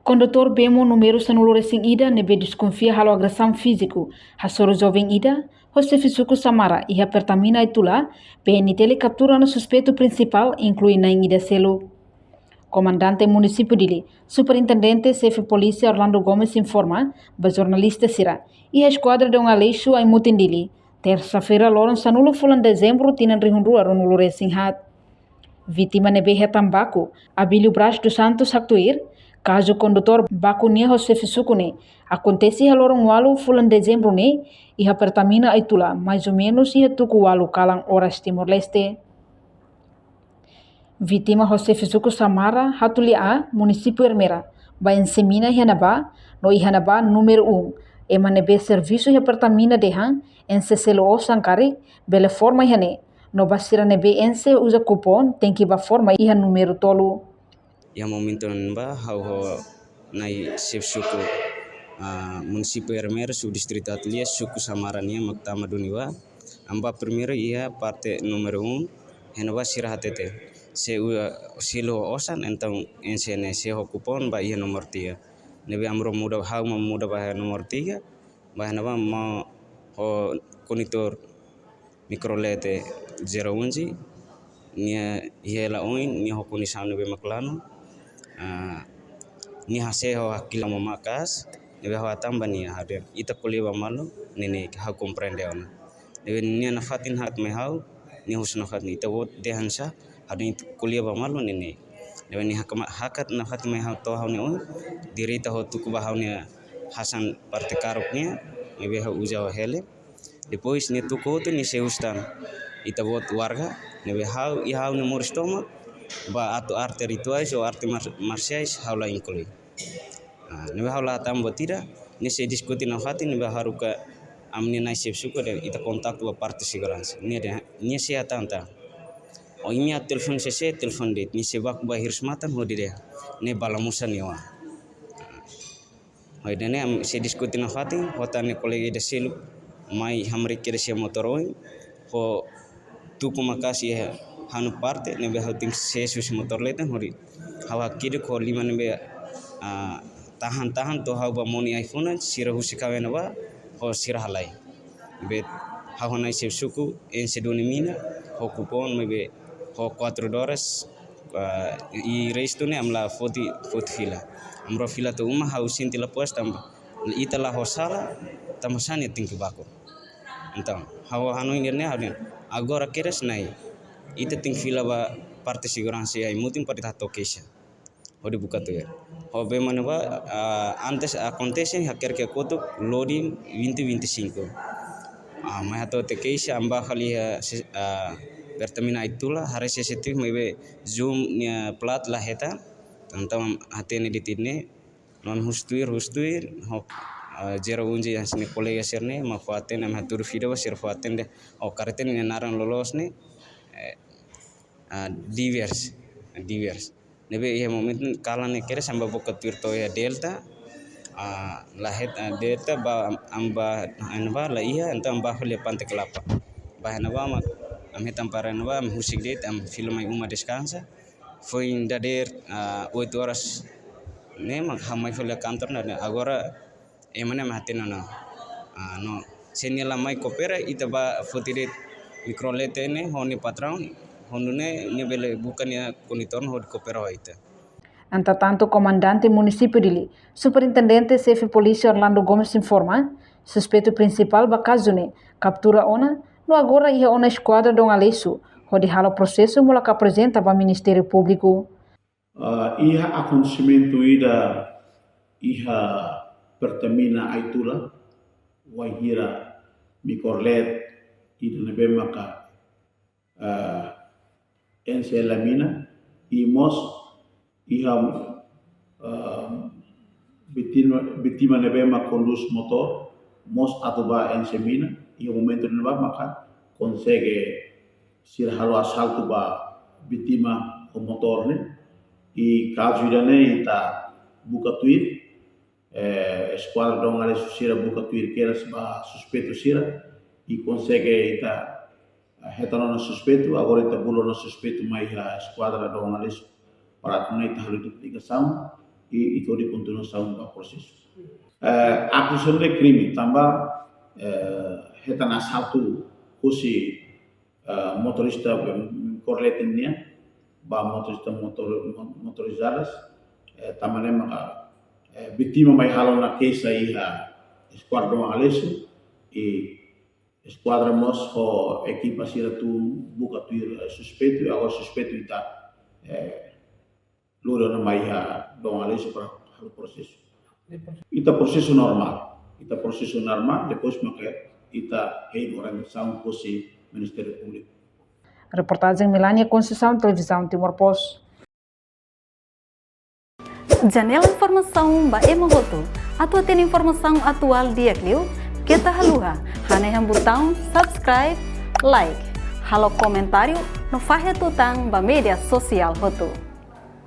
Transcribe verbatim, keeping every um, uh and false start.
Kondutór bemo númeru sanulu-resin-ida ne'ebé deskonfia halo agresaun fíziku hasoru joven ida ho xefe suku Samara iha Pertamina Aitula, P N T L kaptura ona suspeitu prinsipál, inklui na'in ida seluk. Komandante Munisípiu Dili, Superintendente Xefe Polísia Orlando Gomes informa ba jornalista sira iha Eskuadra Dom Aleixo, Aimutin, Dili, tersa-feira loron sanulu fulan Dezembru tinan rihun rua ruanulu-resin-haat. Vítima ne'ebé hetan baku, Abílio Braz dos Santos, haktuir kazu kondutór baku nia ho xefe suku ne'e akontese iha loron ualu fulan Dezembru ne'e iha Pertamina Aitula, mais ou menus iha tuku ualu kalan oras Timor-Leste. Vítima ho xefe suku Samara, Hatulia A, Munisípiu Ermera, ba enxe mina iha ne'ebá, no iha ne'ebá númeru um, ema ne'ebé servisu iha Pertamina dehan, enxe selu osan karik bele forma iha ne'e, no ba sira ne'ebé enxe uza kupon tenke ba forma iha númeru tolu. Iha momentu ne'ebá, ha'u ho na'i xefe suku, ah, Munisípiu Ermera, subdistritu Hatulia, suku Samara nian, mak tama duni bá. Ami bá primeiru iha parte númeru um, iha ne'ebá sira hatete, se uza selu osan, entaun enxe ne'e, se ho kupon ba iha númeru tiga. Ne'ebé ami rua muda, ha'u mak muda ba iha númeru tiga, ba iha ne'ebá mak ho kondutór mikrolete zero onze, nia hela oin, nia ho kondisaun ne'ebé mak lanu, ah, nia hase'e ho hakilar maka'as, ne'ebé ha'u hatán ba nia, ha'u dehan, ita ko'alia ba malu, ne'e ne'e, ha'u komprende ona. Ne'ebé nia nafatin hakat mai ha'u, nia husu nafatin, ita-boot dehan sá, ha'u dehan ita ko'alia ba malu, ne'e ne'e. Ne'ebé nia haka-, hakat nafatin mai ha'u to'o ha'u-nia oin, direta ho tuku ba ha'u-nia hasan parte karuk nian, ne'ebé ha'u uza ho helm. Depois nia tuku hotu, nia sei husu tan, ita-boot warga, ne'ebé ha'u, iha ha'u-nia moris tomak, ba atu arte rituais ou arte mar-, marsiais, ha'u la inklui. Ah, ne'ebé ha'u la hatán buat ida, nia sei diskute nafatin, ne'ebé haruka ami-nia na'i xefe suku dehan ita kontaktu ba parte seguransa. Nia dehan, nia sei hatán tan. Ou imi atu telefone sé, telefone de'it, nia sei baku ba hirus-matan hodi dehan, ne'e bala musa nia oan. Hodi dehan ne'e ami sei diskute nafatin, ho tan nia kolega ida seluk mai hamriik kedas iha motór oin, ho tuku maka'as iha ha'u-nia parte, ne'ebé ha'u tenke sees husi motór leten, hodi ha'u hakiduk ho liman ne'ebé, ah, tahan-tahan to'o ha'u bá monu ai-funan, sira husik ha'u iha ne'ebá, ho sira halai. Ne'ebé ha'u ho na'i xefe suku, enxe duni mina, ho kupon, ne'ebé ho quatro dólares, ah, i restu ne'e ami la foti, foti fila. Ami rua fila to'o uma, ha'u sente la puas tanba ita la ho sala, tanba sá nia tenke baku. Entaun, ha'u hanoin de'it ne'e, ha'u dehan, agora kedas na'i, ita tenke fila ba parte seguransa iha Aimutin para ita hato'o keixa hodi buka tuir. Ho bee mane ba, ah, antes akontese, hakerek iha kotuk loading vinte vinte e cinco. Ah, mai hato'o tiha keixa, ami bá fali iha, ah, Pertamina Aitula, haree C C T V maibé zoom nia plat la hetan. Entaun hatene de'it ne'e, no husu tuir, husu tuir, ho, ah, zero onze hanesan kolega sira-ne'e, mak fó hatene, ami hatudu fida ba sira fó hatene dehan, oh, kareta nia naran loloos ne'e, eh, ah, Divers, Divers. Ne'ebé iha momentu kalan ne'e kedas ami bá buka tuir to'o iha Delta, ah, la het-, ah, Delta ba am-, ami bá, ami bá la iha, entaun ami bá fali iha Pante Kelapa. Bá iha ne'ebá mak ami hetan para ne'ebá, ami husik de'it, ami fila mai uma deskansa. Foin dadeer, ah, oito horas ne'e mak ha'u mai fali iha kantor, ne'e agora ema ne'e mak hatene ona. Ah, no, se nia la mai koopera, ita bá foti de'it mikrolete ne'e ho nia patraun, ho nune'e nia bele buka nia kondutór hodi koopera ho ita. Entretantu, Komandante Munisípiu Dili, Superintendente Xefe Polísia Orlando Gomes informa, suspeitu prinsipál ba kazu ne'e kaptura ona, no agora iha ona Eskuadra Dom Aleixo, hodi halo prosesu molok aprezenta ba Ministériu Públiku. Ah, iha akontesimentu ida iha Pertamina Aitula, wainhira mikrolete ida ne'ebé maka, ah, enxe hela mina, i mós iha, ah, vítima, vítima ne'ebé mak kondús motór, mós atu bá enxe mina, iha momentu ne'ebá maka konsege sira halo asaltu ba vítima ho motór ne'e. I kazu ida-ne'e ita buka tuir, eh, Eskuadra Dom Aleixo sira buka tuir kedas ba suspeitu sira, i konsege ita, eh, hetan ona suspeitu, agora ita bolu ona suspeitu mai iha Eskuadra Dom Aleixo para atu nune'e ita halo identifikasaun, i, i hodi kontinuasaun ba prosesu. Eh, akuzasaun de krime tanba, eh, hetan asaltu husi, eh, motorista be-, Corletin nian, ba motorista motor-, mo-, motorizadas, eh, tanba ne'e maka, eh, vítima mai halo ona keixa iha Eskuadra Doan Aleixo, i eskuadra mós ho ekipa sira tun buka tuir, eh, suspeitu, i agora suspeitu ita, eh, lori ona mai iha Doan Aleixo para halo prosesu. Ita prosesu normál. Ita prosesu normál, depois maka ita hein orientasaun husi Ministériu Públiku. Reportajen Melania Conceição, Televizaun Timor Post. Janela informasaun ba ema hotu. Atu hatene informasaun atuál di'ak liu, keta haluha hanehan butaun subscribe, like, halo komentáriu no fahe tutan ba média sosiál hotu.